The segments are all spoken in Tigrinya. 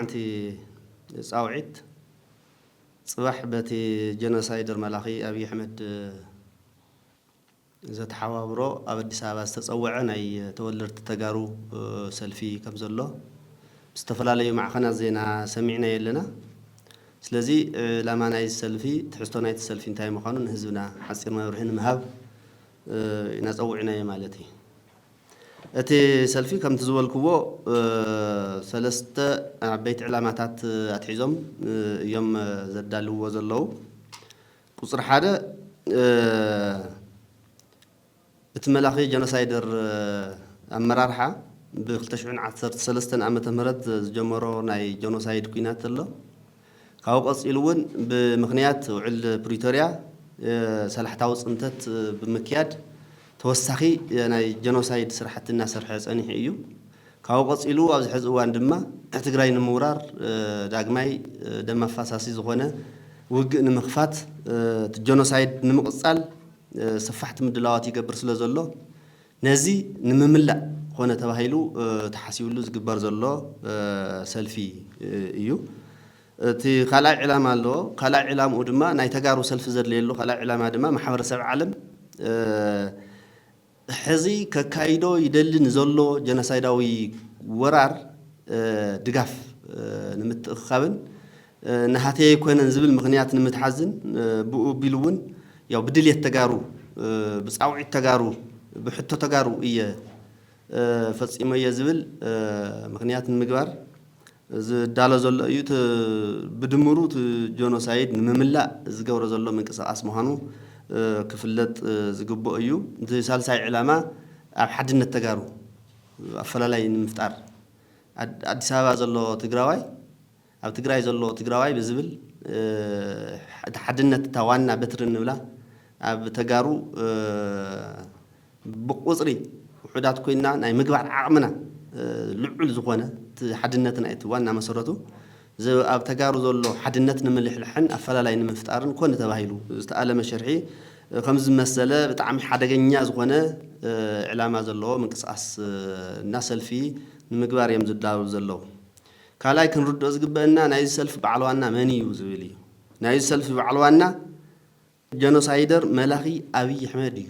እቲ ጻውዒት ጽባሕ በቲ ጀኖሳይደር መላኺ ኣብይ ኣሕመድ ዘተሓባብሮ ኣብ ኣዲስ ኣበባ ዝተጸወዐ ናይ ተወለድቲ ተጋሩ ሰልፊ ከም ዘሎ ብዝተፈላለዩ ማዕኸናት ዜና ሰሚዕናዮ ኣለና። ስለዚ ዕላማ ናይ ሰልፊ፣ ትሕዝቶ ናይቲ ሰልፊ እንታይ ምዃኑ ንህዝብና ሓጺር መብርሂ ንምሃብ ኢና ጸዊዕናዮ ማለት እዩ። እቲ ሰልፊ ከምቲ ዝበልክዎ ሰለስተ ዓበይቲ ዕላማታት ኣትሒዞም እዮም ዘዳልውዎ ዘለዉ። ቁፅሪ ሓደ እቲ መላኺ ጀኖሳይደር ኣመራርሓ ብ ክልተ ሽሕን ዓሰርተ ሰለስተን ዓመተ ምህረት ዝጀመሮ ናይ ጀኖሳይድ ኲናት ኣሎ። ካብኡ ቀፂሉ እውን ብምኽንያት ውዕል ፕሪቶርያ ሰላሕታዊ ፅንተት ብምክያድ ተወሳኺ ናይ ጀኖሳይድ ስራሕቲ እናሰርሐ ፀኒሑ እዩ። ካብኡ ቀፂሉ ኣብዚ ሕዚ እዋን ድማ ትግራይ ንምውራር ዳግማይ ደም ኣፋሳሲ ዝኾነ ውግእ ንምኽፋት እቲ ጀኖሳይድ ንምቕፃል ሰፋሕቲ ምድላዋት ይገብር ስለ ዘሎ ነዚ ንምምላእ ኮነ ተባሂሉ ተሓሲብሉ ዝግበር ዘሎ ሰልፊ እዩ። እቲ ካልኣይ ዕላማ ኣሎ። ካልኣይ ዕላምኡ ድማ ናይ ተጋሩ ሰልፊ ዘድልየሉ ካልኣይ ዕላማ ድማ ማሕበረሰብ ዓለም ሕዚ ከካይዶ ይደሊ ንዘሎ ጀኖሳይዳዊ ወራር ድጋፍ ንምትእኽኻብን ናሃተይ ኣይኮነን ዝብል ምኽንያት ንምትሓዝን ብኡ ኣቢሉ እውን ያው ብድልየት ተጋሩ ብፃውዒት ተጋሩ ብሕቶ ተጋሩ እየ ፈፂመዮ ዝብል ምኽንያት ንምግባር ዝዳሎ ዘሎ እዩ። ብድምሩ እቲ ጀኖሳይድ ንምምላእ ዝገብሮ ዘሎ ምንቅስቃስ ምዃኑ ክፍለጥ ዝግብኦ እዩ። እቲ ሳልሳይ ዕላማ ኣብ ሓድነት ተጋሩ ኣፈላላይ ንምፍጣር ኣዲስ ኣበባ ዘሎ ትግራዋይ ኣብ ትግራይ ዘሎ ትግራዋይ ብዝብል እቲ ሓድነት እታ ዋና በትሪ እንብላ ኣብ ተጋሩ ብቁፅሪ ውሑዳት ኮይና ናይ ምግባር ዓቕምና ልዑል ዝኾነ እቲ ሓድነትና እቲ ዋና መሰረቱ ኣብ ተጋሩ ዘሎ ሓድነት ንምልሕልሕን ኣፈላላይ ንምፍጣርን ኮነ ተባሂሉ ዝተኣለመ ሽርሒ ከም ዝመሰለ ብጣዕሚ ሓደገኛ ዝኾነ ዕላማ ዘለዎ ምንቅስቃስ እና ሰልፊ ንምግባር እዮም ዝዳለዉ ዘለዉ። ካልኣይ ክንርድኦ ዝግበአና ናይዚ ሰልፊ በዓል ዋና መን እዩ ዝብል እዩ። ናይዚ ሰልፊ በዓል ዋና ጀኖሳይደር መላኺ ኣብይ ኣሕመድ እዩ።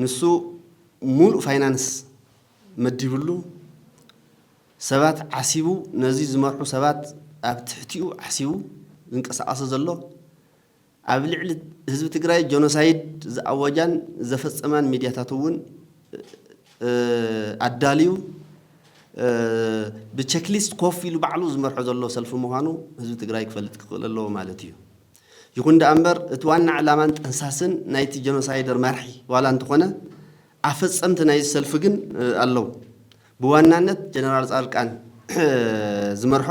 ንሱ ሙሉእ ፋይናንስ መዲብሉ ሰባት ዓሲቡ ነዚ ዝመርሑ ሰባት ኣብ ትሕቲኡ ዓሲቡ ዝንቀሳቐሰ ዘሎ ኣብ ልዕሊ ህዝቢ ትግራይ ጀኖሳይድ ዝኣወጃን ዘፈፀማን ሚድያታት እውን ኣዳልዩ ብቸክሊስት ኮፍ ኢሉ ባዕሉ ዝመርሖ ዘሎ ሰልፊ ምዃኑ ህዝቢ ትግራይ ክፈልጥ ክኽእል ኣለዎ ማለት እዩ። ይኹን ደኣ እምበር እቲ ዋና ዕላማን ጠንሳስን ናይቲ ጀኖሳይደር መርሒ ዋላ እንተኾነ ኣፈፀምቲ ናይዚ ሰልፊ ግን ኣለዉ። ብዋናነት ጀነራል ፃድቃን ዝመርሖ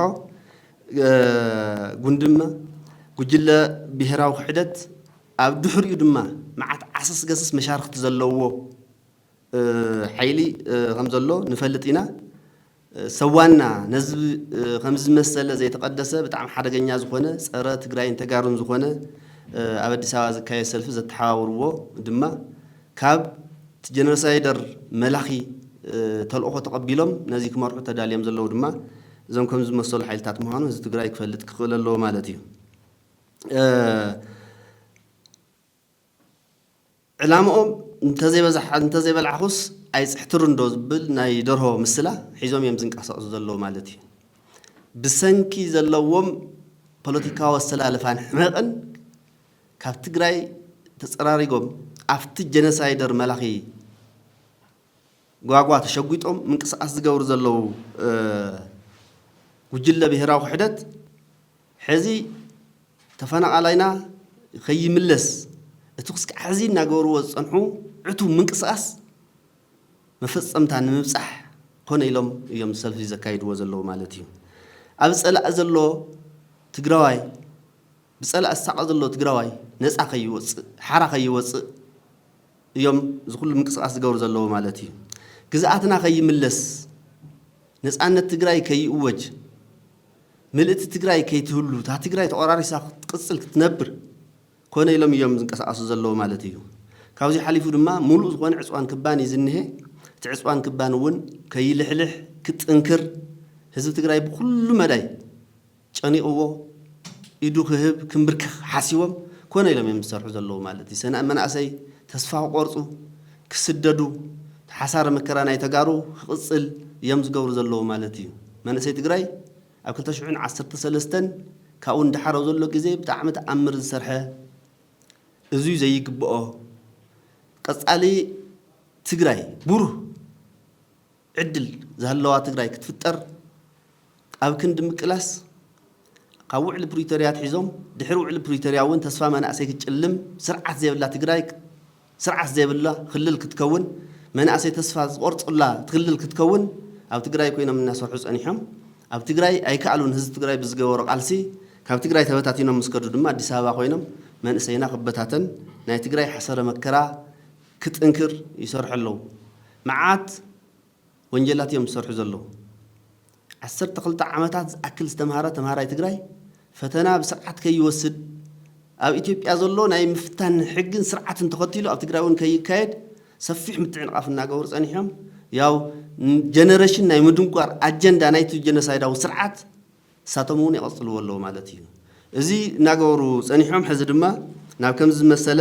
ጉንድመ ጉጅለ ብሄራዊ ክሕደት ኣብ ድሕሪኡ ድማ መዓት ዓሰስ ገሰስ መሻርክቲ ዘለዎ ሓይሊ ከም ዘሎ ንፈልጥ ኢና። ሰዋና ነዚ ከም ዝመሰለ ዘይተቐደሰ ብጣዕሚ ሓደገኛ ዝኾነ ፀረ ትግራይን ተጋሩን ዝኾነ ኣብ ኣዲስ ኣበባ ዝካየድ ሰልፊ ዘተሓባብርዎ ድማ ካብ እቲ ጀኖሳይደር መላኺ ተልእኾ ተቐቢሎም ነዚ ክመርሑ ተዳልዮም ዘለዉ ድማ እዞም ከም ዝመሰሉ ሓይልታት ምዃኑ ህዝቢ ትግራይ ክፈልጥ ክኽእል ኣለዎ ማለት እዩ። ዕላምኦም እንተዘይበዛሕ እንተዘይበላዕኹስ ኣይፅሕትርን ዶ ዝብል ናይ ደርሆ ምስላ ሒዞም እዮም ዝንቀሳቐሱ ዘለዉ ማለት እዩ። ብሰንኪ ዘለዎም ፖለቲካዊ ኣሰላልፋን ሕመቕን ካብ ትግራይ ተፀራሪጎም ኣብቲ ጀነሳይደር መላኺ ጓጓ ተሸጒጦም ምንቅስቃስ ዝገብሩ ዘለዉ ጉጅለ ብሄራዊ ክሕደት ሕዚ ተፈናቓላይና ከይምለስ እቲ ክስካዕ ሕዚ እናገበርዎ ዝፀንሑ ዕቱብ ምንቅስቃስ መፈፀምታ ንምብፃሕ ኮነ ኢሎም እዮም ሰልፊ ዘካይድዎ ዘለዉ ማለት እዩ። ኣብ ፀላእ ዘሎ ትግራዋይ ብፀላእ ዝሳቐ ዘሎ ትግራዋይ ነፃ ከይወፅእ ሓራ ከይወፅእ እዮም እዚ ኩሉ ምንቅስቃስ ዝገብሩ ዘለዉ ማለት እዩ። ግዝኣትና ከይምለስ ነፃነት ትግራይ ከይእወጅ ምልእቲ ትግራይ ከይትህሉ እታ ትግራይ ተቆራሪሳ ክትቅፅል ክትነብር ኮነ ኢሎም እዮም ዝንቀሳቀሱ ዘለዉ ማለት እዩ። ካብዚ ሓሊፉ ድማ ሙሉእ ዝኾነ ዕፅዋን ክባን እዩ ዝኒሀ። እቲ ዕፅዋን ክባን እውን ከይልሕልሕ ክጥንክር ህዝቢ ትግራይ ብኩሉ መዳይ ጨኒቕዎ ኢዱ ክህብ ክንብርከኽ ሓሲቦም ኮነ ኢሎም እዮም ዝሰርሑ ዘለዉ ማለት እዩ። ሰናእ መናእሰይ ተስፋ ክቆርፁ ክስደዱ ሓሳረ መከራ ናይ ተጋሩ ክቕፅል እዮም ዝገብሩ ዘለዉ ማለት እዩ። መንእሰይ ትግራይ ኣብ ክልተ ሽሕን ዓሰርተ ሰለስተን ካብኡ ንደሓር ኣብ ዘሎ ግዜ ብጣዕሚ ተኣምር ዝሰርሐ እዙይ ዘይግብኦ ቀፃሊ ትግራይ ብሩህ ዕድል ዝሃለዋ ትግራይ ክትፍጠር ኣብ ክንዲ ምቅላስ ካብ ውዕሊ ፕሪቶርያ ኣትሒዞም ድሕሪ ውዕሊ ፕሪቶርያ እውን ተስፋ መናእሰይ ክትጭልም ስርዓት ዘይብላ ትግራይ ስርዓት ዘይብላ ክልል ክትከውን መናእሰይ ተስፋ ዝቆርፁላ ክልል ክትከውን ኣብ ትግራይ ኮይኖም እናሰርሑ ፀኒሖም ኣብ ትግራይ ኣይከኣሉን ህዝቢ ትግራይ ብዝገበሮ ቃልሲ ካብ ትግራይ ተበታቲኖም ምስ ከዱ ድማ ኣዲስ ኣበባ ኮይኖም መንእሰይና ክበታተን ናይ ትግራይ ሓሰረ መከራ ክጥንክር ይሰርሑ ኣለዉ። መዓት ወንጀላት እዮም ዝሰርሑ ዘለዉ። ዓሰርተ ክልተ ዓመታት ዝኣክል ዝተምሃረ ተምሃራይ ትግራይ ፈተና ብስርዓት ከይወስድ ኣብ ኢትዮጵያ ዘሎ ናይ ምፍታን ሕግን ስርዓትን ተኸቲሉ ኣብ ትግራይ እውን ከይካየድ ሰፊሕ ምትዕንቓፍ እናገበሩ ፀኒሖም። ያው ጀነሬሽን ናይ ምድንጓር ኣጀንዳ ናይቲ ጀኖሳይዳዊ ስርዓት እሳቶም እውን ይቐፅልዎ ኣለዉ ማለት እዩ። እዚ እናገበሩ ፀኒሖም ሕዚ ድማ ናብ ከምዚ ዝመሰለ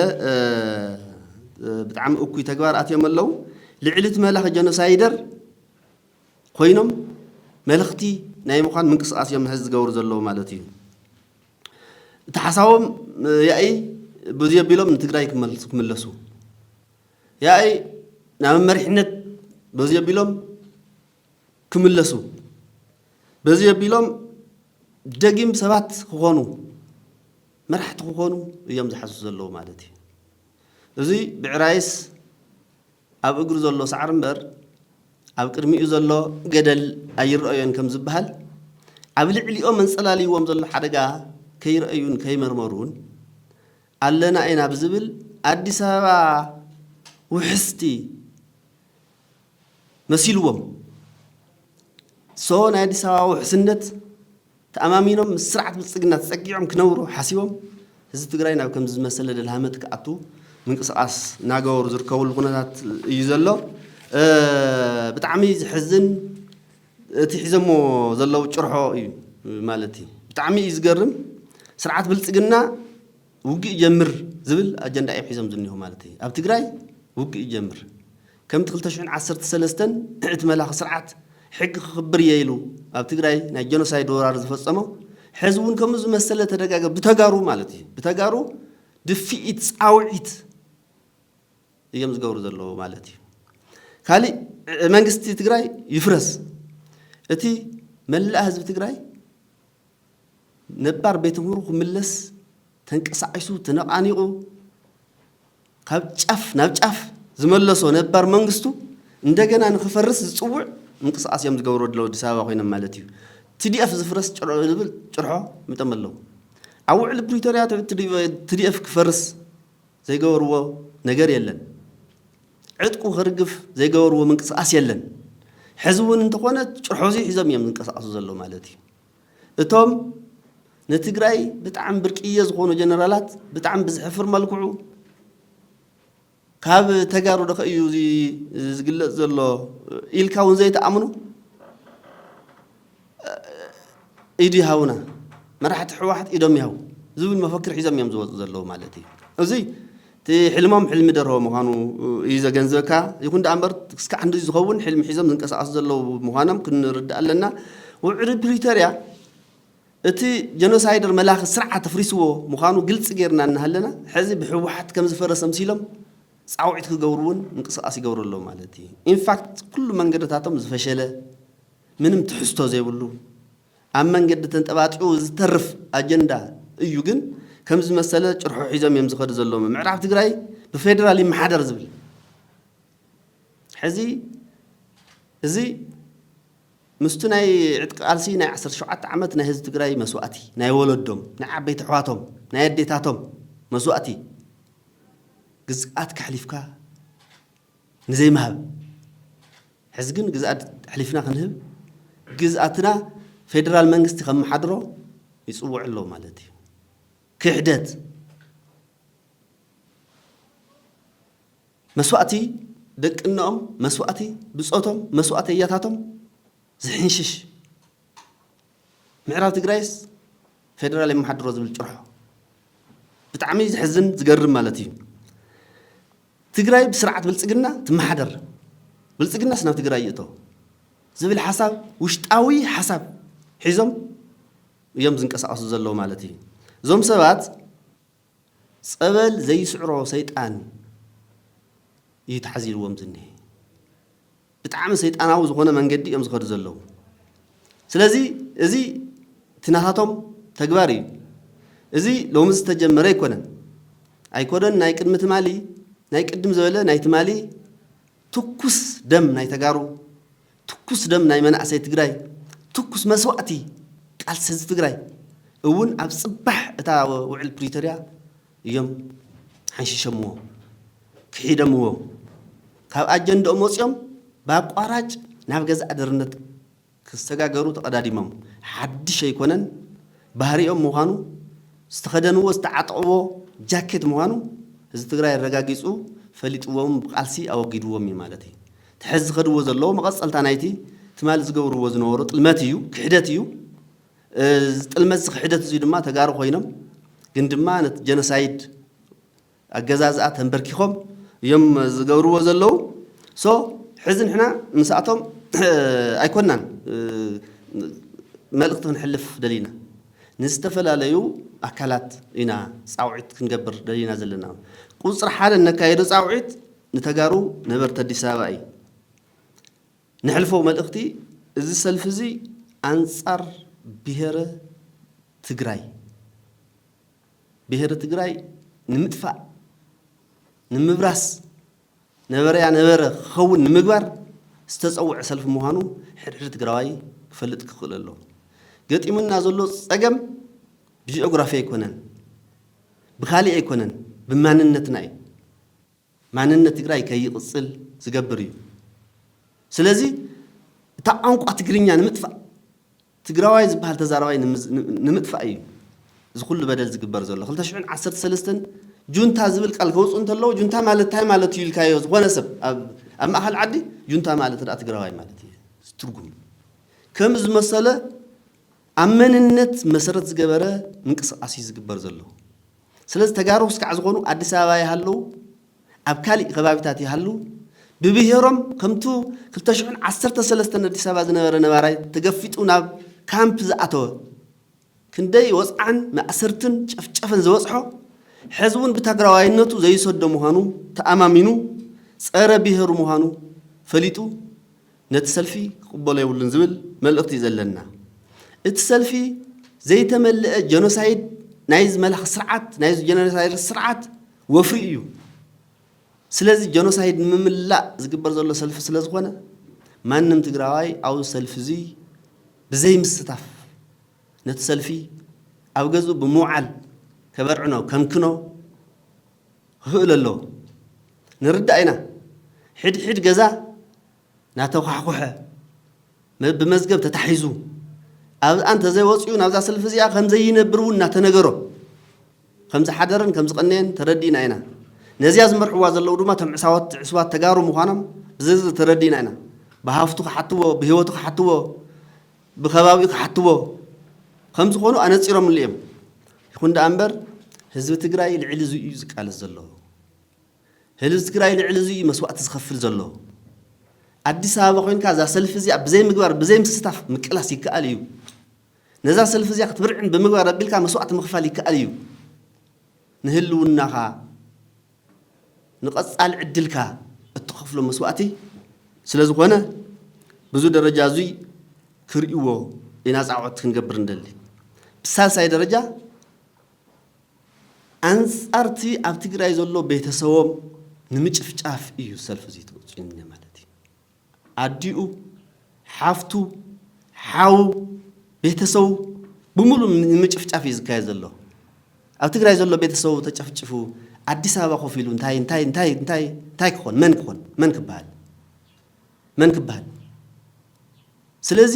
ብጣዕሚ እኩይ ተግባር ኣትዮም ኣለዉ። ልዕሊ እቲ መላኺ ጀኖሳይደር ኮይኖም መለኽቲ ናይ ምዃን ምንቅስቃስ እዮም ሕዚ ዝገብሩ ዘለዉ ማለት እዩ። እቲ ሓሳቦም ያኢ በዚ ኣቢሎም ንትግራይ ክመልሱ ክምለሱ ያኢ ናብ መሪሕነት በዚ ኣቢሎም ክምለሱ በዚ ኣቢሎም ደጊም ሰባት ክኾኑ መራሕቲ ክኾኑ እዮም ዝሓስቡ ዘለዉ ማለት እዩ። እዚ ብዕራይስ ኣብ እግሩ ዘሎ ሳዕሪ እምበር ኣብ ቅድሚኡ ዘሎ ገደል ኣይረኣዮን ከም ዝበሃል ኣብ ልዕሊኦም ኣንፀላልይዎም ዘሎ ሓደጋ ከይረኣዩን ከይመርመሩን ኣለና ኢና ብዝብል ኣዲስ ኣበባ ውሕስቲ መሲልዎም ሶ ናይ ኣዲስ ኣበባ ውሕስነት ተኣማሚኖም ምስ ስርዓት ብልፅግና ተፀጊዖም ክነብሩ ሓሲቦም ህዝቢ ትግራይ ናብ ከምዚ ዝመሰለ ደልሃመት ክኣቱ ምንቅስቃስ እናገበሩ ዝርከብሉ ኩነታት እዩ ዘሎ። ብጣዕሚ ዝሕዝን እቲ ሒዞሞ ዘለዉ ጭርሖ እዩ ማለት እዩ። ብጣዕሚ እዩ ዝገርም። ስርዓት ብልፅግና ውግእ ይጀምር ዝብል ኣጀንዳ እዮም ሒዞም ዝኒሁ ማለት እዩ። ኣብ ትግራይ ውግእ ይጀምር ከምቲ ክልተ ሽሕን ዓሰርተ ሰለስተን እቲ መላኺ ስርዓት ሕጊ ክኽብር እየ ኢሉ ኣብ ትግራይ ናይ ጀኖሳይድ ወራር ዝፈፀሞ ሕዚ እውን ከምኡ ዝመሰለ ተደጋገ ብተጋሩ ማለት እዩ ብተጋሩ ድፍኢት ፃውዒት እዮም ዝገብሩ ዘለዉ ማለት እዩ። ካሊእ መንግስቲ ትግራይ ይፍረስ እቲ መላእ ህዝቢ ትግራይ ነባር ቤት ምኽሩ ክምለስ ተንቀሳቒሱ ተነቓኒቑ ካብ ጫፍ ናብ ጫፍ ዝመለሶ ነባር መንግስቱ እንደገና ንክፈርስ ዝፅውዕ ምንቅስቃስ እዮም ዝገብሩ ኣለዉ ኣዲስ ኣበባ ኮይኖም ማለት እዩ። ቲዲኤፍ ዝፍረስ ጭርሖ ዝብል ጭርሖ ምጠም ኣለዉ። ኣብ ውዕሊ ፕሪቶርያ ቲዲኤፍ ክፈርስ ዘይገበርዎ ነገር የለን። ዕጥቁ ክርግፍ ዘይገበርዎ ምንቅስቃስ የለን። ሕዚ እውን እንተኾነ ጭርሖ እዚ ሒዞም እዮም ዝንቀሳቀሱ ዘለዉ ማለት እዩ። እቶም ንትግራይ ብጣዕሚ ብርቅየ ዝኾኑ ጀነራላት ብጣዕሚ ብዝሕፍር መልክዑ ካብ ተጋሩ ዶ እዩ እዚ ዝግለፅ ዘሎ ኢልካ እውን ዘይትኣምኑ ኢዱ ይሃቡና መራሕቲ ህወሓት ኢዶም ይሃቡ ዝብል መፈክር ሒዞም እዮም ዝወፁ ዘለዉ ማለት እዩ። እዚ እቲ ሕልሞም ሕልሚ ደርሆ ምዃኑ እዩ ዘገንዘበካ። ይኹን ደኣ እምበር እስካዕ ክንዲ ዝኸውን ሕልሚ ሒዞም ዝንቀሳቀሱ ዘለዉ ምዃኖም ክንርዳእ ኣለና። ውዕሊ ፕሪቶርያ እቲ ጀኖሳይደር መላኺ ስርዓት ኣፍሪስዎ ምዃኑ ግልፂ ጌርና እናሃለና ሕዚ ብህወሓት ከም ዝፈረሰ ምሲሎም ፃውዒት ክገብሩ እውን ምንቅስቃስ ይገብሩ ኣለዉ ማለት እዩ። ኢንፋክት ኩሉ መንገድታቶም ዝፈሸለ ምንም ትሕዝቶ ዘይብሉ ኣብ መንገዲ ተንጠባጢቡ ዝተርፍ ኣጀንዳ እዩ። ግን ከም ዝመሰለ ጭርሖ ሒዞም እዮም ዝኸዱ ዘለዉ። ምዕራብ ትግራይ ብፌደራል ይመሓደር ዝብል ሕዚ እዚ ምስቲ ናይ ዕጥቂ ቃልሲ ናይ ዓሰርተ ሸውዓተ ዓመት ናይ ህዝቢ ትግራይ መስዋእቲ ናይ ወለዶም ናይ ዓበይቲ ኣሕዋቶም ናይ ኣዴታቶም መስዋእቲ ግዝኣት ከሕሊፍካ ንዘይምሃብ ሕዚ ግን ግዝኣት ኣሕሊፍና ክንህብ ግዝኣትና ፌደራል መንግስቲ ከመሓድሮ ይፅውዕ ኣሎ ማለት እዩ። ክሕደት መስዋእቲ ደቂ እነኦም መስዋእቲ ብፆቶም መስዋእቲ ኣያታቶም ዝሕንሽሽ ምዕራብ ትግራይስ ፌደራል የመሓድሮ ዝብል ጭርሖ። ብጣዕሚ ዝሕዝን ዝገርም ማለት እዩ። ትግራይ ብስርዓት ብልፅግና ትመሓደር፣ ብልፅግናስ ናብ ትግራይ ይእቶ ዝብል ሓሳብ፣ ውሽጣዊ ሓሳብ ሒዞም እዮም ዝንቀሳቐሱ ዘለዉ ማለት እዩ። እዞም ሰባት ጸበል ዘይስዕሮ ሰይጣን እዩ ተሓዚልዎም ዝኒሀ። ብጣዕሚ ሰይጣናዊ ዝኾነ መንገዲ እዮም ዝኸዱ ዘለዉ። ስለዚ እዚ እቲ ናታቶም ተግባር እዩ። እዚ ሎሚ ዝተጀመረ ኣይኮነን። ኣይኮነን ናይ ቅድሚ ትማሊ፣ ናይ ቅድም ዝበለ ናይ ትማሊ ትኩስ ደም ናይ ተጋሩ፣ ትኩስ ደም ናይ መናእሰይ ትግራይ፣ ትኩስ መስዋእቲ ቃልሲ ህዝቢ ትግራይ እውን ኣብ ጽባሕ እታ ውዕል ፕሪቶርያ እዮም ሓንሺሸምዎ፣ ክሒደምዎ። ካብ ኣጀንድኦም ወፂኦም ብኣቋራጭ ናብ ገዛእ ደርነት ክሰጋገሩ ተቐዳዲሞም። ሓድሽ ኣይኮነን፣ ባህሪኦም ምዃኑ፣ ዝተኸደንዎ ዝተዓጠቕዎ ጃኬት ምዃኑ ህዝቢ ትግራይ ኣረጋጊፁ፣ ፈሊጥዎም፣ ብቃልሲ ኣወጊድዎም እዩ ማለት እዩ። እቲ ሕዚ ዝኸድዎ ዘለዉ መቐፀልታ ናይቲ ትማሊ ዝገብርዎ ዝነበሩ ጥልመት እዩ፣ ክሕደት እዩ። እዚ ጥልመት፣ እዚ ክሕደት እዚ ድማ ተጋሩ ኮይኖም ግን ድማ ነቲ ጀኖሳይድ ኣገዛዝኣ ተንበርኪኾም እዮም ዝገብርዎ ዘለዉ። ሶ ሕዚ ንሕና ምስኣቶም ኣይኮናን መልእኽቲ ክንሕልፍ ደሊና፣ ንዝተፈላለዩ ኣካላት ኢና ፃውዒት ክንገብር ደሊና ዘለና። ቁፅሪ ሓደ እነካየዶ ፃውዒት ንተጋሩ ነበርቲ ኣዲስ ኣበባ እዩ። ንሕልፎ መልእኽቲ፣ እዚ ሰልፊ እዚ ኣንፃር ብሄረ ትግራይ፣ ብሄረ ትግራይ ንምጥፋእ፣ ንምብራስ፣ ነበረያ ነበረ ክኸውን ንምግባር ዝተፀውዐ ሰልፊ ምዃኑ ሕድሕድ ትግራዋይ ክፈልጥ ክኽእል ኣለዎ። ገጢሙና ዘሎ ፀገም ብጂኦግራፊ ኣይኮነን፣ ብካሊእ ኣይኮነን፣ ብማንነትና እዩ። ማንነት ትግራይ ከይቕፅል ዝገብር እዩ። ስለዚ እታ ቋንቋ ትግርኛ ንምጥፋእ፣ ትግራዋይ ዝበሃል ተዛራባይ ንምዝ- ንምጥፋእ እዩ እዚ ኩሉ በደል ዝግበር ዘሎ። ክልተ ሽሕን ዓሰርተ ሰለስተን ጁንታ ዝብል ቃል ከውፅኡ እንተለዉ፣ ጁንታ ማለት እንታይ ማለት እዩ ኢልካዮ ዝኾነ ሰብ ኣብ ኣብ ማእኸል ዓዲ፣ ጁንታ ማለት ደኣ ትግራዋይ ማለት እዩ ትርጉም። ከም ዝመሰለ ኣብ መንነት መሰረት ዝገበረ ምንቅስቃስ እዩ ዝግበር ዘሎ። ስለዚ ተጋሩ ክስካዕ ዝኾኑ ኣዲስ ኣበባ ይሃለዉ፣ ኣብ ካሊእ ከባቢታት ይሃሉ፣ ብብሄሮም ከምቱ ክልተ ሽሕን ዓሰርተ ሰለስተን ኣዲስ ኣበባ ዝነበረ ነባራይ ተገፊጡ ናብ ካምፕ ዝኣተወ፣ ክንደይ ወፅዓን ማእሰርትን ጨፍጨፈን ዝበፅሖ፣ ሕዚ እውን ብትግራዋይነቱ ዘይሰዶ ምዃኑ ተኣማሚኑ፣ ፀረ ብሄሩ ምዃኑ ፈሊጡ፣ ነቲ ሰልፊ ክቕበሎ የብሉን ዝብል መልእኽቲ እዩ ዘለና። እቲ ሰልፊ ዘይተመልአ ጀኖሳይድ ናይ ዝመላኽ ስርዓት፣ ናይ ጀኖሳይድ ስርዓት ወፍሪ እዩ። ስለዚ ጀኖሳይድ ንምምላእ ዝግበር ዘሎ ሰልፊ ስለ ዝኾነ፣ ማንም ትግራዋይ ኣብዚ ሰልፊ እዚ ብዘይምስታፍ፣ ነቲ ሰልፊ ኣብ ገዝኡ ብምውዓል ከበርዕኖ፣ ከምክኖ ክኽእል ኣለዎ። ንርዳእ ኢና። ሕድሕድ ገዛ እናተኳሕኮሐ፣ መ- ብመዝገብ ተታሒዙ፣ ኣብኣ እንተዘይወፅኡ ናብዛ ሰልፊ እዚኣ ከም ዘይነብር እውን እናተነገሮ፣ ከም ዝሓደረን ከም ዝቐነየን ተረዲእና ኢና። ነዚኣ ዝመርሕዋ ዘለዉ ድማ እቶም ዕሳወት ዕሱባት ተጋሩ ምዃኖም ብዝርዝር ተረዲእና ኢና። ብሃፍቱ ክሓትዎ፣ ብህይወቱ ክሓትዎ፣ ብከባቢኡ ክሓትዎ ከም ዝኾኑ ኣነፂሮምሉ እዮም። ይኹን ደኣ እምበር ህዝቢ ትግራይ ልዕሊ እዚ እዩ ዝቃለስ ዘሎ። ህዝቢ ትግራይ ልዕሊ እዚ እዩ መስዋእቲ ዝኸፍል ዘሎ። ኣዲስ ኣበባ ኮይንካ እዛ ሰልፊ እዚኣ ብዘይ ምግባር፣ ብዘይ ምስታፍ ምቅላስ ይከኣል እዩ። ነዛ ሰልፊ እዚኣ ክትብርዕን ብምግባር ኣቢልካ መስዋእቲ ምኽፋል ይከኣል እዩ። ንህልውናኻ፣ ንቐጻሊ ዕድልካ እትኸፍሎ መስዋእቲ ስለ ዝኾነ፣ ብዙ ደረጃ እዙይ ክርእይዎ ኢና ፃውዒት ክንገብር እንደሊ። ብሳልሳይ ደረጃ፣ ኣንጻርቲ ኣብ ትግራይ ዘሎ ቤተሰቦም ንምጭፍጫፍ እዩ ሰልፊ እዚ ተወፂኡ እኒሀ ማለት እዩ። ኣዲኡ፣ ሓፍቱ፣ ሓው፣ ቤተሰቡ ብምሉእ ንምጭፍጫፍ እዩ ዝካየድ ዘሎ። ኣብ ትግራይ ዘሎ ቤተሰቡ ተጨፍጭፉ ኣዲስ ኣበባ ኮፍ ኢሉ እንታይ እንታይ እንታይ እንታይ እንታይ ክኾን፣ መን ክኾን፣ መን ክበሃል፣ መን ክበሃል? ስለዚ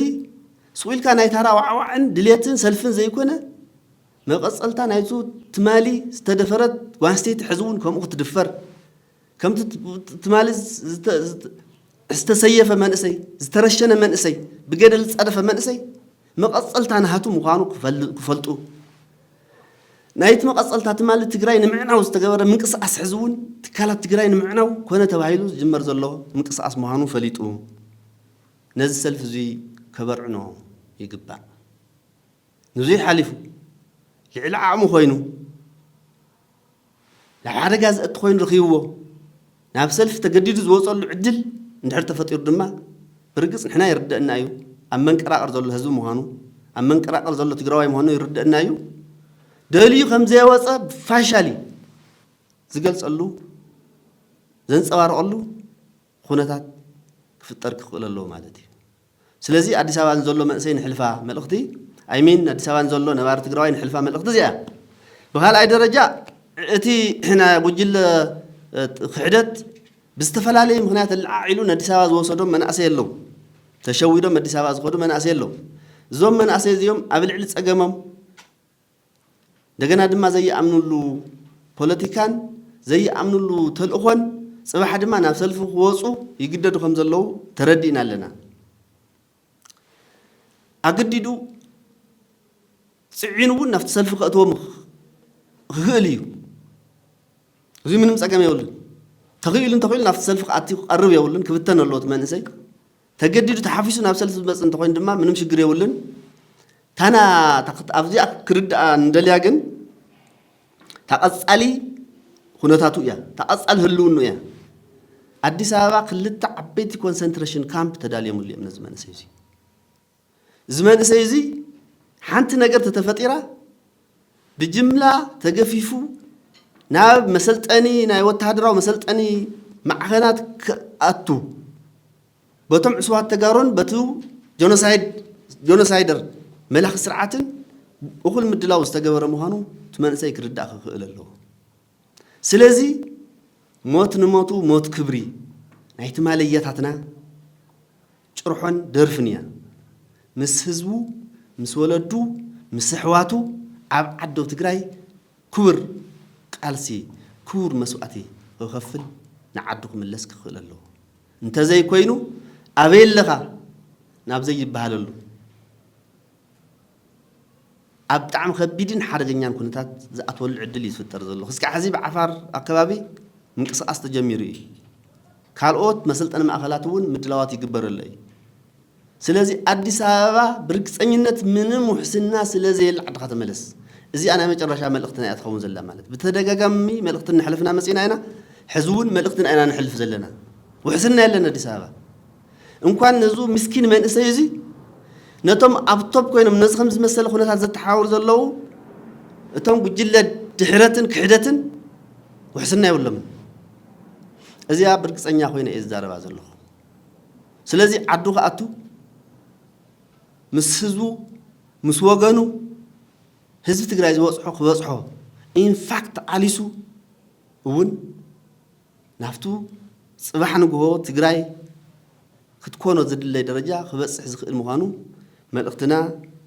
ስቕ ኢልካ ናይ ታራ ዋዕዋዕን ድሌትን ሰልፍን ዘይኮነ፣ መቐጸልታ ናይቱ ትማሊ ዝተደፈረት ጓል ኣንስተይቲ ሕዚ እውን ከምኡ ክትድፈር፣ ከምቲ ት- ትማሊ ዝተ- ዝተ- ዝተሰየፈ መንእሰይ፣ ዝተረሸነ መንእሰይ፣ ብገደል ዝጸደፈ መንእሰይ መቐጸልታ ናሃቱ ምዃኑ ክፈል- ክፈልጡ፣ ናይቲ መቐጸልታ ትማሊ ትግራይ ንምዕናው ዝተገበረ ምንቅስቃስ ሕዚ እውን ትካላት ትግራይ ንምዕናው ኮነ ተባሂሉ ዝጅመር ዘሎ ምንቅስቃስ ምዃኑ ፈሊጡ ነዚ ሰልፊ እዚ ከበርዕኖ ይግባእ። ንዙይ ሓሊፉ ልዕሊ ዓቕሙ ኮይኑ ናብ ሓደጋ ዘእቲ ኮይኑ ረኺብዎ ናብ ሰልፊ ተገዲዱ ዝወፀሉ ዕድል እንድሕር ተፈጢሩ ድማ ብርግፅ ንሕና ይርደአና እዩ። ኣብ መንቀራቕር ዘሎ ህዝቢ ምዃኑ፣ ኣብ መንቀራቕር ዘሎ ትግራዋይ ምዃኑ ይርደአና እዩ። ደልዩ ከም ዘይወፀ ብፋሻሊ ዝገልፀሉ ዘንፀባርቐሉ ኩነታት ክፍጠር ክኽእል ኣለዎ ማለት እዩ። ስለዚ ኣዲስ ኣበባ ንዘሎ መንእሰይ ንሕልፋ መልእኽቲ፣ ኣይሚን ኣዲስ ኣበባ ንዘሎ ነባሪ ትግራዋይ ንሕልፋ መልእኽቲ እዚኣ። ብኻልኣይ ደረጃ እቲ ናይ ጉጅለ ክሕደት ብዝተፈላለየ ምኽንያት ኣለዓዒሉ ንኣዲስ ኣበባ ዝወሰዶም መናእሰይ ኣለዉ። ተሸዊዶም ኣዲስ ኣበባ ዝኸዱ መናእሰይ ኣለዉ። እዞም መናእሰይ እዚኦም ኣብ ልዕሊ ፀገሞም እንደገና ድማ ዘይኣምንሉ ፖለቲካን ዘይኣምንሉ ተልእኾን ፅባሕ ድማ ናብ ሰልፊ ክወፁ ይግደዱ ከም ዘለዉ ተረዲእና ኣለና። ኣገዲዱ ፅዒኑ እውን ናብቲ ሰልፊ ከእትዎም ክኽእል እዩ። እዚ ምንም ፀገም የብሉን። ተኽኢሉ እንተኽኢሉ ናብቲ ሰልፊ ክኣቲ ክቐርብ የብሉን። ክብተን ኣለዎ እቲ መንእሰይ። ተገዲዱ ተሓፊሱ ናብ ሰልፊ ዝመፅእ እንተኾይኑ ድማ ምንም ሽግር የብሉን። ታና ኣብዚኣ ክርድኣ እንደልያ ግን ተቐጻሊ ኩነታቱ እያ፣ ተቐጻሊ ህልውኑ እያ። ኣዲስ ኣበባ ክልተ ዓበይቲ ኮንሰንትሬሽን ካምፕ ተዳልዮምሉ እዮም ነዚ መንእሰይ እዚ። እዚ መንእሰይ እዚ ሓንቲ ነገር ተተፈጢራ ብጅምላ ተገፊፉ ናብ መሰልጠኒ ናይ ወተሃደራዊ መሰልጠኒ ማዕኸናት ክኣቱ በቶም ዕሱባት ተጋሮን በቲ ጆኖሳይድ ጆኖሳይደር መላኺ ስርዓትን እኹል ምድላው ዝተገበረ ምዃኑ እቲ መንእሰይ ክርዳእ ክኽእል ኣለዎ። ስለዚ ሞት ንሞቱ ሞት ክብሪ ናይ ትማሊ ኣያታትና ጭርሖን ደርፍን እያ። ምስ ህዝቡ፣ ምስ ወለዱ፣ ምስ ኣሕዋቱ ኣብ ዓዶ ትግራይ ክቡር ቃልሲ፣ ክቡር መስዋእቲ ክኸፍል ንዓዱ ክምለስ ክኽእል ኣለዎ። እንተዘይኮይኑ ኣበይ ኣለኻ ናብ ዘይበሃለሉ ኣብ ብጣዕሚ ከቢድን ሓደገኛን ኩነታት ዝኣትወሉ ዕድል እዩ ዝፍጠር ዘሎ። ክስካዕ ሕዚ ብዓፋር ኣከባቢ ምንቅስቃስ ተጀሚሩ እዩ። ካልኦት መሰልጠኒ ማእኸላት እውን ምድላዋት ይግበረሉ እዩ። ስለዚ ኣዲስ ኣበባ ብርግፀኝነት ምንም ውሕስና ስለ ዘየለ ዓድኻ ተመለስ። እዚኣ ናይ መጨረሻ መልእኽትና እያ ትኸውን ዘላ። ማለት ብተደጋጋሚ መልእኽቲ እናሕለፍና መፂና ኢና። ሕዚ እውን መልእኽትና ኢና ንሕልፍ ዘለና። ውሕስና የለን ኣዲስ ኣበባ። እንኳን ነዙ ምስኪን መንእሰይ እዚ ነቶም ኣብ ቶፕ ኮይኖም ነዚ ከም ዝመሰለ ኩነታት ዘተሓባብሩ ዘለዉ እቶም ጉጅለ ድሕረትን ክሕደትን ውሕስና የብሎምን። እዚኣ ብርግፀኛ ኮይነ እየ ዝዛረባ ዘለኹ። ስለዚ ዓዱ ክኣቱ ምስ ህዝቡ ምስ ወገኑ ህዝቢ ትግራይ ዝበፅሖ ክበፅሖ ኢንፋክት ዓሊሱ እውን ናብቱ ፅባሕ ንግሆ ትግራይ ክትኮኖ ዝድለይ ደረጃ ክበፅሕ ዝኽእል ምዃኑ መልእኽትና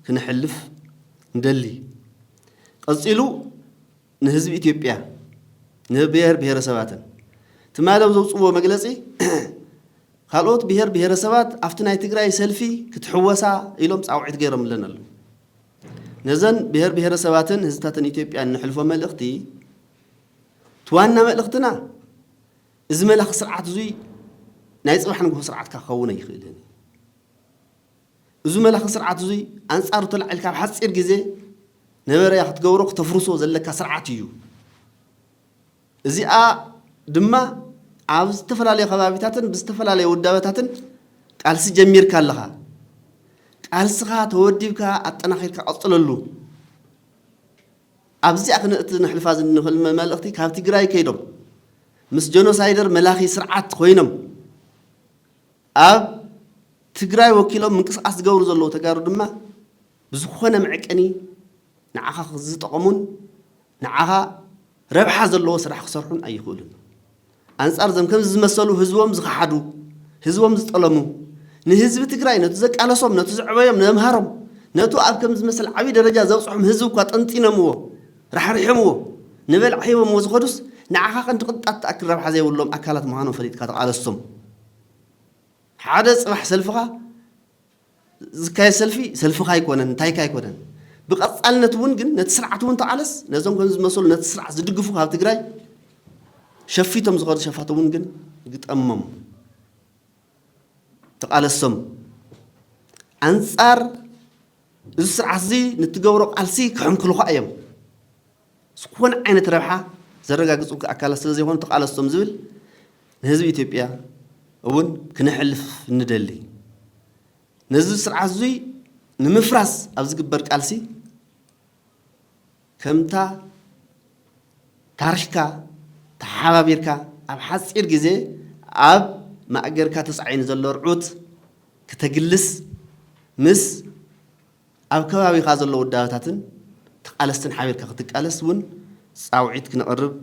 ክነሕልፍ ንደሊ። ቀፂሉ ንህዝቢ ኢትዮጵያ ንብሔር ብሔረሰባትን ትማሊ ኣብ ዘውፅዎ መግለፂ ካልኦት ብሔር ብሔረሰባት ኣብቲ ናይ ትግራይ ሰልፊ ክትሕወሳ ኢሎም ፃውዒት ገይሮምለን ኣለዉ። ነዘን ብሔር ብሔረሰባትን ህዝብታትን ኢትዮጵያ እንሕልፎ መልእኽቲ እቲ ዋና መልእኽትና እዚ መላኺ ስርዓት እዙይ ናይ ፅባሕ ንግሆ ስርዓትካ ክኸውን ኣይኽእልን። እዚ መላኺ ስርዓት እዙይ ኣንፃሩ ተላዒልካ ኣብ ሓፂር ግዜ ነበረያ ክትገብሮ ክተፍርሶ ዘለካ ስርዓት እዩ። እዚኣ ድማ ኣብ ዝተፈላለዩ ከባቢታትን ብዝተፈላለየ ውዳበታትን ቃልሲ ጀሚርካ ኣለኻ። ቃልስኻ ተወዲብካ ኣጠናኺርካ ቀፅለሉ። ኣብዚኣ ክነእቲ ነሕልፋ ንኽእል መልእኽቲ ካብ ትግራይ ከይዶም ምስ ጀኖሳይደር መላኺ ስርዓት ኮይኖም ኣብ ትግራይ ወኪሎም ምንቅስቃስ ዝገብሩ ዘለዉ ተጋሩ ድማ ብዝኾነ መዐቀኒ ንዓኻ ዝጠቐሙን ንዓኻ ረብሓ ዘለዎ ስራሕ ክሰርሑን ኣይኽእሉን። ኣንጻር እዞም ከምዚ ዝመሰሉ ህዝቦም ዝኸሓዱ፣ ህዝቦም ዝጠለሙ፣ ንህዝቢ ትግራይ ነቲ ዘቃለሶም፣ ነቲ ዘዕበዮም፣ ነምሃሮም፣ ነቱ ኣብ ከምዚ ዝመሰል ዓብዪ ደረጃ ዘብጽሖም ህዝቢ እኳ ጠንጢኖምዎ፣ ራሕሪሖምዎ፣ ንበልዒ ሂቦምዎ ዝኸዱስ ንዓኻ ክንዲ ቅንጣት ትኣክል ረብሓ ዘይብሎም ኣካላት ምዃኖም ፈሊጥካ ተቓለሶም። ሓደ ጽባሕ ሰልፍኻ ዝካየድ ሰልፊ ሰልፍኻ ኣይኮነን፣ እንታይካ ኣይኮነን። ብቐጻልነት እውን ግን ነቲ ስርዓት እውን ተቓለስ፣ ነዞም ከም ዝመሰሉ ነቲ ስርዓት ዝድግፉ ካብ ትግራይ ሸፊቶም ዝኸዱ ሸፋቶም እውን ግን ግጠሞም፣ ተቓለሶም። ኣንጻር እዚ ስርዓት እዚ ንትገብሮ ቃልሲ ክሕንክሉኻ እዮም። ዝኾነ ዓይነት ረብሓ ዘረጋግጹ ኣካላት ስለ ዘይኮኑ ተቓለሶም ዝብል ንህዝቢ ኢትዮጵያ እውን ክነሕልፍ ንደሊ። ነዚ ስርዓት እዙይ ንምፍራስ ኣብ ዝግበር ቃልሲ ከምታ ታሪኽካ ተሓባቢርካ ኣብ ሓፂር ግዜ ኣብ ማእገርካ ተፃዒኑ ዘሎ ርዑት ክተግልስ ምስ ኣብ ከባቢኻ ዘሎ ውዳበታትን ተቓለስትን ሓቢርካ ክትቃለስ እውን ፃውዒት ክነቕርብ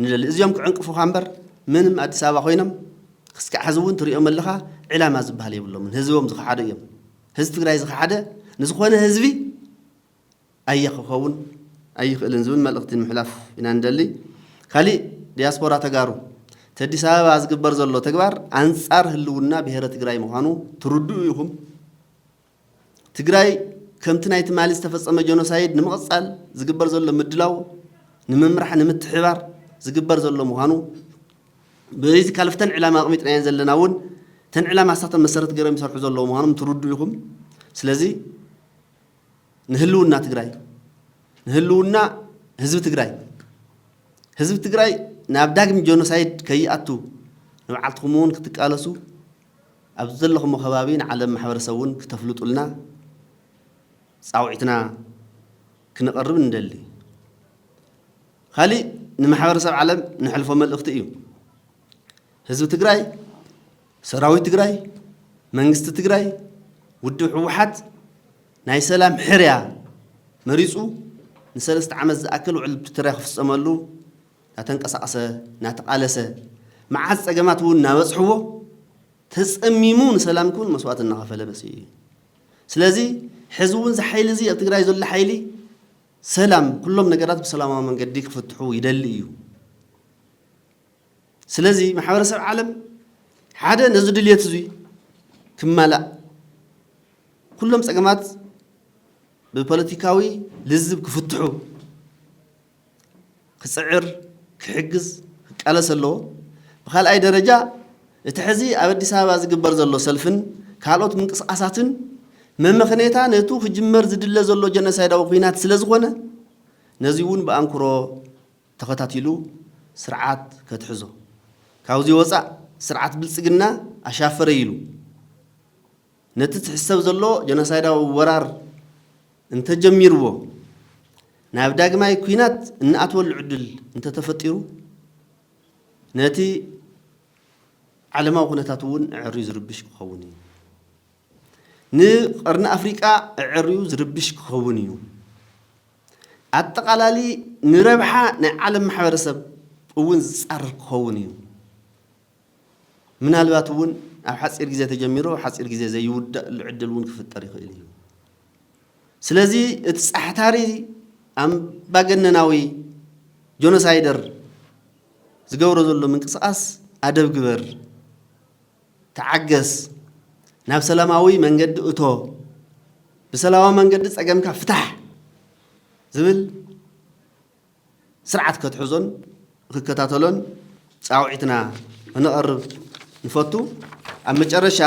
ንደሊ። እዚኦም ክዕንቅፉኻ እምበር ምንም ኣዲስ ኣበባ ኮይኖም ክስካዕ ሕዚ እውን ትሪኦም ኣለኻ ዕላማ ዝበሃል የብሎምን። ህዝቦም ዝኸሓደ እዮም። ህዝቢ ትግራይ ዝኸሓደ ንዝኾነ ህዝቢ ኣየ ክኸውን ኣይኽእልን ዝብል መልእኽቲ ንምሕላፍ ኢና ንደሊ። ካሊእ ዲያስፖራ ተጋሩ እቲ ኣዲስ ኣበባ ዝግበር ዘሎ ተግባር ኣንጻር ህልውና ብሄረ ትግራይ ምዃኑ ትርድኡ ኢኹም። ትግራይ ከምቲ ናይ ትማሊ ዝተፈጸመ ጀኖሳይድ ንምቕጻል ዝግበር ዘሎ ምድላው ንምምራሕ ንምትሕባር ዝግበር ዘሎ ምዃኑ በዚ ካልፍተን ዕላማ ኣቕሚጥናየን ዘለና እውን እተን ዕላማ እሳተን መሰረት ገይሮም ይሰርሑ ዘለዉ ምዃኖም ትርዱ ኢኹም። ስለዚ ንህልውና ትግራይ ንህልውና ህዝቢ ትግራይ ህዝቢ ትግራይ ናብ ዳግም ጀኖሳይድ ከይኣቱ ንባዕልትኹም እውን ክትቃለሱ ኣብ ዘለኹሞ ከባቢ ንዓለም ማሕበረሰብ እውን ክተፍልጡልና ፃውዒትና ክነቐርብ ንደሊ። ካሊእ ንማሕበረሰብ ዓለም ንሕልፎ መልእኽቲ እዩ። ህዝቢ ትግራይ፣ ሰራዊት ትግራይ፣ መንግስቲ ትግራይ፣ ውድብ ህወሓት ናይ ሰላም ሕርያ መሪፁ ንሰለስተ ዓመት ዝኣክል ውዕል ፕሪቶርያ ክፍፀመሉ እናተንቀሳቐሰ እናተቓለሰ መዓት ፀገማት እውን እናበፅሕዎ ተፀሚሙ ንሰላም ክብል መስዋእቲ እናኸፈለ መፅኡ እዩ። ስለዚ ሕዚ እውን እዚ ሓይሊ እዚ ኣብ ትግራይ ዘሎ ሓይሊ ሰላም ኩሎም ነገራት ብሰላማዊ መንገዲ ክፍትሑ ይደሊ እዩ። ስለዚ ማሕበረሰብ ዓለም ሓደ ነዚ ድልየት እዚ ክማላእ ኩሎም ፀገማት ብፖለቲካዊ ልዝብ ክፍትሑ ክፅዕር ክሕግዝ ክቃለስ ኣለዎ። ብካልኣይ ደረጃ እቲ ሕዚ ኣብ ኣዲስ ኣበባ ዝግበር ዘሎ ሰልፍን ካልኦት ምንቅስቃሳትን መመኽነይታ ነቱ ክጅመር ዝድለ ዘሎ ጀኖሳይዳዊ ኩናት ስለ ዝኾነ ነዚ እውን ብኣንክሮ ተኸታቲሉ ስርዓት ከትሕዞ ካብዚ ወፃእ ስርዓት ብልፅግና ኣሻፈረ ኢሉ ነቲ ትሕሰብ ዘሎ ጀኖሳይዳዊ ወራር እንተጀሚርዎ ናብ ዳግማይ ኩናት እንኣትወሉ ዕድል እንተተፈጢሩ ነቲ ዓለማዊ ኩነታት እውን ኣዐርዩ ዝርብሽ ክኸውን እዩ። ንቀርኒ ኣፍሪቃ ኣዐርዩ ዝርብሽ ክኸውን እዩ። ኣጠቓላሊ ንረብሓ ናይ ዓለም ማሕበረሰብ እውን ዝፃረር ክኸውን እዩ። ምናልባት እውን ኣብ ሓፂር ግዜ ተጀሚሩ ኣብ ሓፂር ግዜ ዘይውዳእሉ ዕድል እውን ክፍጠር ይኽእል እዩ። ስለዚ እቲ ፃሕታሪ ኣምባገነናዊ ጆኖሳይደር ዝገብሮ ዘሎ ምንቅስቃስ ኣደብ ግበር፣ ተዓገስ፣ ናብ ሰላማዊ መንገዲ እቶ፣ ብሰላማዊ መንገዲ ፀገምካ ፍታሕ ዝብል ስርዓት ከትሕዞን ክከታተሎን ፃውዒትና ክነቐርብ ንፈቱ። ኣብ መጨረሻ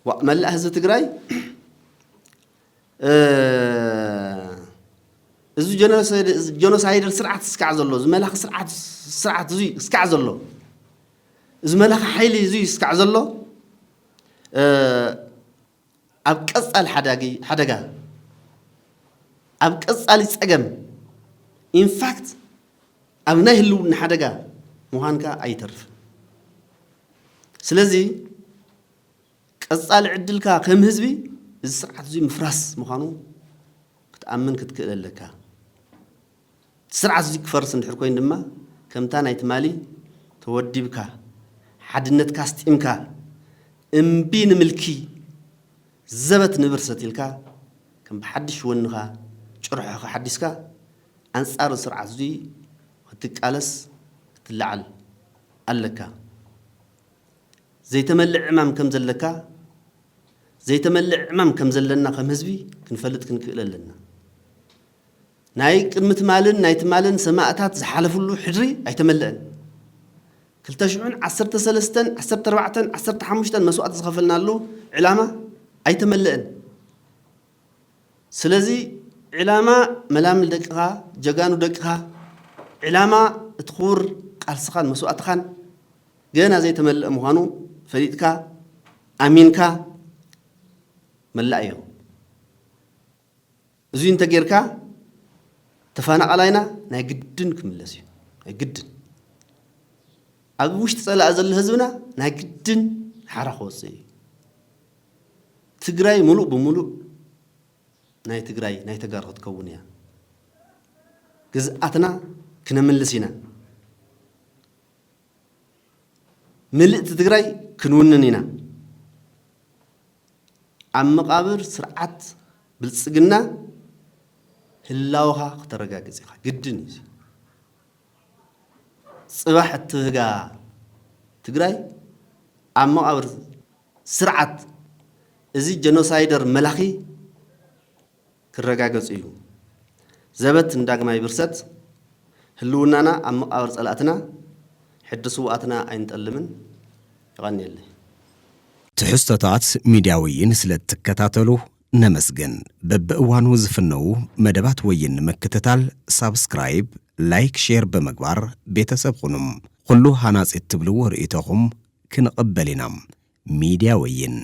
ዋ- መላእ ህዝቢ ትግራይ እ፣ እዚ ጀኖሳይድ- እዚ ጀኖሳይደር ስርዓት እስካዕ ዘሎ እዚ መላኺ ስርዓት ስርዓት እዚ እስካዕ ዘሎ እዚ መላኺ ሓይሊ እዚ እስካዕ ዘሎ እ፣ ኣብ ቀፃሊ ሓዳጊ ሓደጋ ኣብ ቀፃሊ ፀገም ኢንፋክት ኣብ ናይ ህልውና ሓደጋ ምዃንካ ኣይተርፍን። ስለዚ ቀፃሊ ዕድልካ ከም ህዝቢ እዚ ስርዓት እዚ ምፍራስ ምዃኑ ክትኣምን ክትክእል ኣለካ። እቲ ስርዓት እዚ ክፈርስ እንድሕር ኮይኑ ድማ ከምታ ናይ ትማሊ ተወዲብካ ሓድነትካ ኣስጢምካ እምቢ ንምልኪ ዘበት ንብር ሰቲልካ ከም ብሓድሽ ወንኻ ጭርሖኻ ሓዲስካ ኣንፃር ስርዓት እዚ ክትቃለስ ክትለዓል ኣለካ። ዘይተመልእ ዕማም ከም ዘለካ ዘይተመልእ ዕማም ከም ዘለና ከም ህዝቢ ክንፈልጥ ክንክእል ኣለና። ናይ ቅድሚ ትማልን ናይ ትማልን ሰማእታት ዝሓለፍሉ ሕድሪ ኣይተመልአን። ክልተ ሽሕን ዓሰርተ ሰለስተን ዓሰርተ ኣርባዕተን ዓሰርተ ሓሙሽተን መስዋእቲ ዝኸፈልናሉ ዕላማ ኣይተመልአን። ስለዚ ዕላማ መላምል ደቅኻ፣ ጀጋኑ ደቅኻ፣ ዕላማ እቲ ክቡር ቃልስኻን መስዋእትኻን ገና ዘይተመልአ ምዃኑ ፈሊጥካ ኣሚንካ መላእ እዮ። እዚ እንተጌርካ ተፈናቓላይና ናይ ግድን ክምለስ እዩ። ናይ ግድን ኣብ ውሽጢ ጸላኢ ዘሎ ህዝብና ናይ ግድን ሓራ ክወፅእ እዩ። ትግራይ ሙሉእ ብሙሉእ ናይ ትግራይ ናይ ተጋሩ ክትከውን እያ። ግዝኣትና ክነምልስ ኢና። ምልእቲ ትግራይ ክንውንን ኢና። ኣብ መቓብር ስርዓት ብልፅግና ህላወኻ ክተረጋግፅ ኢኻ። ግድን እዩ። ፅባሕ እትብህጋ ትግራይ ኣብ መቓብር ስርዓት እዚ ጀኖሳይደር መላኺ ክረጋገፅ እዩ። ዘበት ንዳግማይ ብርሰት ህልውናና ኣብ መቓብር ፀላእትና ሕድሪ ስውኣትና ኣይንጠልምን። የቐንየለይ። ትሕዝቶታት ሚድያ ወይን ስለ እትከታተሉ ነመስግን። በብእዋኑ ዝፍነዉ መደባት ወይን ንምክትታል ሳብስክራይብ፣ ላይክ፣ ሼር ብምግባር ቤተሰብ ኩኑም። ኩሉ ሃናጺ እትብልዎ ርእይቶኹም ክንቕበል ኢና። ሚድያ ወይን።